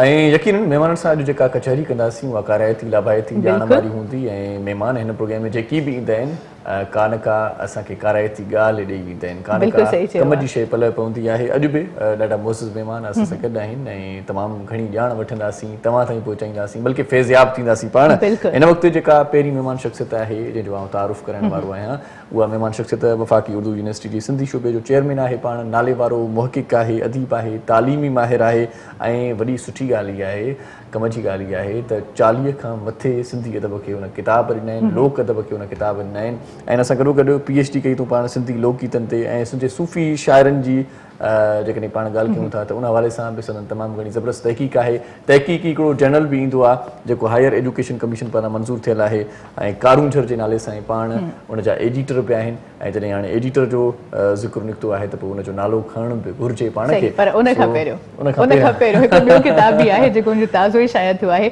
۽ يقينن مهمانن سان اڄ جيڪا ڪچهري ڪنداسين اها ڪارائتي لاڀائتي ڄاڻ واري هوندي ۽ مهمان هن پروگرام ۾ جيڪي به ايندا آهن ڪا نه ڪا اسان کي ڪارائتي ڳالهه ڏئي ويندا آهن ڪا نه ڪا ڪم جي شيء پلئه پوندي آهي. اڄ به ڏاڍا معزز مهمان اسان سان گڏ آهن ۽ تمام گهڻي ڄاڻ وٺنداسين توهان تائين پهچائينداسين بلڪه فيضياب ٿينداسين پاڻ. هن وقت جيڪا پهرين مهمان شخصيت آهي جنهن جو آئون تعارف ڪرائڻ وارو آهيان اها مهمان شخصيت وفاقي اردو يونيورسٽي جي سنڌي شعبي جو چيئرمين آهي، پاڻ ناليوارو محقق آهي، اديب آهي، تعليمي ماهر آهي ۽ وڏي سٺي ڳالهه اها آهي، ڪم جي ڳالهه اها آهي ته 40 کان مٿي سنڌي ادب کي ان ڪتاب ڏنا آهن، لوڪ ادب کي ان ڪتاب ڏنا آهن ۽ ان سان گڏوگڏ پي ايڇ ڊي ڪئي اٿئون پاڻ سنڌي لوڪ گيتن تي ۽ سنڌ جي صوفي شاعرن جي جيڪڏهن پاڻ ڳالهه ڪيون ٿا ته ان حوالي سان به سندن تمام گهڻي زبردست تحقيق آهي. تحقيقي هڪڙو جرنل به ايندو آهي جيڪو هائير ايجوڪيشن ڪميشن پاران منظور ٿيل آهي ۽ ڪارونجهر جي نالي سان پاڻ ان جا ايڊيٽر به آهن ۽ جڏهن هاڻي ايڊيٽر جو ذڪر نڪتو آهي ته پوء ان جو نالو کڻڻ به گهرجي پاڻ کي. پر ان کان پهريون ان کان پهريون هڪ ٻيو ڪتاب به آهي جيڪو ان جو تازو ئي شايع ٿيو آهي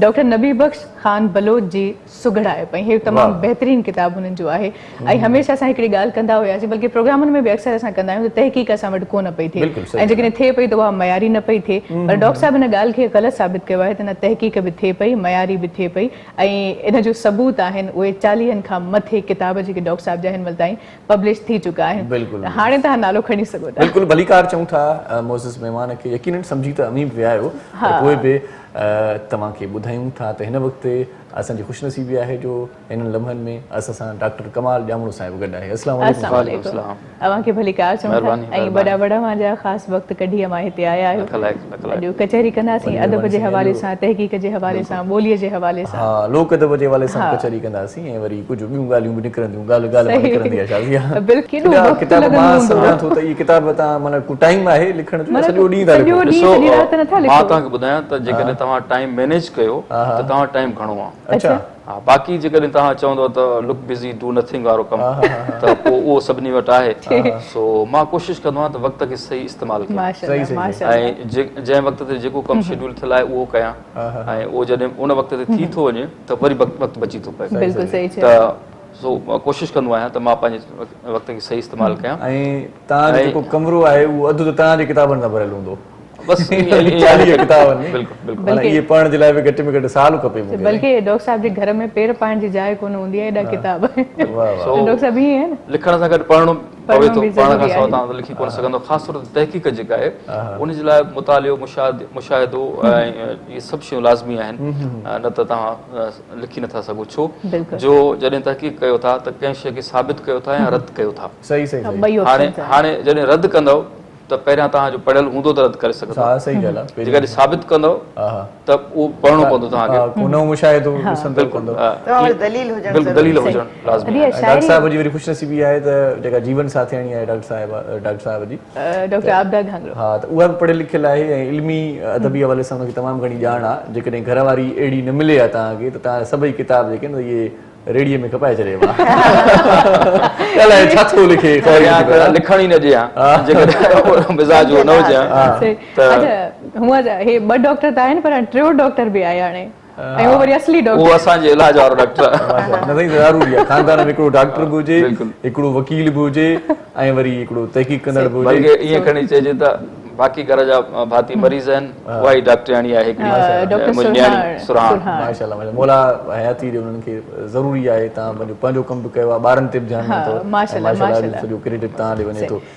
ڊاڪٽر نبي بخش خان بلوچ جي سگهڙائپ ۽ هي تمام بهترين ڪتاب هنن جو آهي ۽ هميشه اسان هڪڙي ڳالهه ڪندا هياسين بلڪه پروگرامن ۾ به اڪثر اسان ڪندا آهيون ته تحقيق اسان وٽ ڪونه پئي ٿئي ۽ جيڪڏهن ٿئي پئي ته اها معياري نه پئي ٿئي پر ڊاڪٽر صاحب ان ڳالهه کي غلط ثابت ڪيو آهي ته نه تحقيق به ٿئي پئي معياري به ٿئي پئي ۽ ان جو ثبوت آهن اهي چاليهن کان مٿي ڪتاب جيڪي ڊاڪٽر صاحب جا هن مهل تائين پبلش ٿي چڪا آهن ته هاڻي توهان نالو کڻي سگهو ٿا. بلڪل ڀليڪار چئون ٿا معزز مهمان کي يقينن سمجهي ته اوهين به ويا آهيو پر پوء به توهان کي ٻڌايون ٿا ته هن وقت اسان جي خوش نصيبي آهي جو هنن لمحن ۾ اسان سان ڊاڪٽر ڪمال ڄامڙو صاحب گڏ آهي. السلام عليڪم. السلام عليڪم اوهان کي ڀليڪار چئون ٿا ۽ وڏا وڏا اوهان جا خاص وقت ڪڍي اوهان هتي آيا آهيو. اڄ ڪچهري ڪنداسين ادب جي حوالي سان تحقيق جي حوالي سان ٻوليء جي حوالي سان. ها لوڪ ادب جي حوالي سان به ڪچهري ڪنداسين ۽ وري ڪجهه ٻيون ڳالهيون به نڪرنديون ڳالهه ڳالهه مان نڪرندي آهي شازيه. بلڪل ايڏا ڪتاب مان سمجهان ٿو ته اهي ڪتاب توهان معنيٰ ڪو ٽائيم آهي لکڻ جو يا سڄو ڏينهن ٿا لکو؟ سڄو ڏينهن سڄي رات نٿا لکو. مان توهان کي ٻڌايان ته جيڪڏهن توهان ٽائيم مينيج ڪيو ته توهان وٽ ٽائيم گهڻو آهي. اڇا. ها باقي جيڪڏهن توهان چوندو ته لڪ بزي do nothing وارو ڪم ته پوء اهو سڀني وٽ آهي سو مان ڪوشش ڪندو آهيان ته وقت کي صحيح استعمال ڪيان ۽ جنهن وقت تي جيڪو ڪم شيڊول ٿيل آهي اهو ڪيان ۽ اهو جڏهن ان وقت تي ٿي ٿو وڃي ته وري وقت بچي ٿو پئي ته سو ڪوشش ڪندو آهيان ته مان پنهنجي وقت کي صحيح استعمال ڪيان. ۽ توهان جو جيڪو ڪمرو آهي اهو اڌ ته توهان جي ڪتابن سان ڀريل هوندو. بس 40 ڪتاب آهن بلڪل بلڪل معنيٰ اهي پڙهڻ جي لاء به گهٽ ۾ گهٽ سال کپي مون کي. بلڪه ڊاڪٽر صاحب جي گهر ۾ پير پائڻ جي جاء ڪونه هوندي آهي ايڏا ڪتاب آهن. واهه واهه. ڊاڪٽر صاحب ائين آهي نه. لکڻ سان گڏ پڙهڻو پوي ٿو پڙهڻ کان سواء توهان لکي ڪونه سگهندو خاص طور تي تحقيق جيڪا آهي ان جي لاء مطالعو مشاهدو ۽ اهي سڀ شيون لازمي آهن نه ته توهان لکي نٿا سگهو ڇو جو جڏهن تحقيق ڪيو ٿا ته ڪنهن شيء کي ثابت ڪيو ٿا يا رد ڪيو ٿا هاڻي هاڻي جڏهن رد ڪندؤ ته پهريان توهان جو پڙهيل هوندو ته رد ڪري سگهندؤ جيڪڏهن ثابت ڪندؤ ته اهو پڙهڻو پوندو توهان کي نئون مشاهدو ڏسندو ڪندو بلڪل دليل هجڻ لازمي آهي. ڊاڪٽر صاحب جي وري خوش نصيبي آهي ته جيڪا جيون ساٿياڻي آهي ڊاڪٽر صاحب ڊاڪٽر صاحب جي ڊاڪٽر عابده گهانگهرو ها ته اها به پڙهيل لکيل آهي ۽ علمي ادبي حوالي سان ان کي تمام گهڻي ڄاڻ آهي جيڪڏهن گهر واري اهڙي نه ملي ها توهان کي ته توهان سڀئي ڪتاب جيڪي آهن اهي ريڙهيء ۾ کپائي ڇڏي ها. الائي ڇا ٿو لکي خبر ئي نٿي پوي. لکڻ ئي نه ڏي ها جيڪڏهن مزاج اهو نه هجي ها ته. اڇا هونء ته هي ٻه ڊاڪٽر ته آهن پر ٽيون ڊاڪٽر به آهي هاڻي ۽ اهو وري اصلي ڊاڪٽر. اهو اسان جي علاج وارو ڊاڪٽر آهي. نه سائين ضروري آهي خاندان ۾ هڪڙو ڊاڪٽر به هجي هڪڙو وڪيل به هجي ۽ وري هڪڙو تحقيق ڪندڙ به هجي. بلڪه ائين کڻي چئجي ته باقي گهر جا ڀاتي مريض آهن اها ئي ڊاڪٽرياڻي آهي هڪڙي منهنجي نياڻي سرهاڻ. ماشاء الله ماشاء الله مولا حياتي ڏي انهن کي ضروري آهي توهان پنهنجو پنهنجو ڪم به ڪيو آهي ٻارن تي به ڌيان ڏنو اٿو ۽ ماشاء الله اڄ سڄو ڪريڊٽ توهان ڏي وڃي ٿو.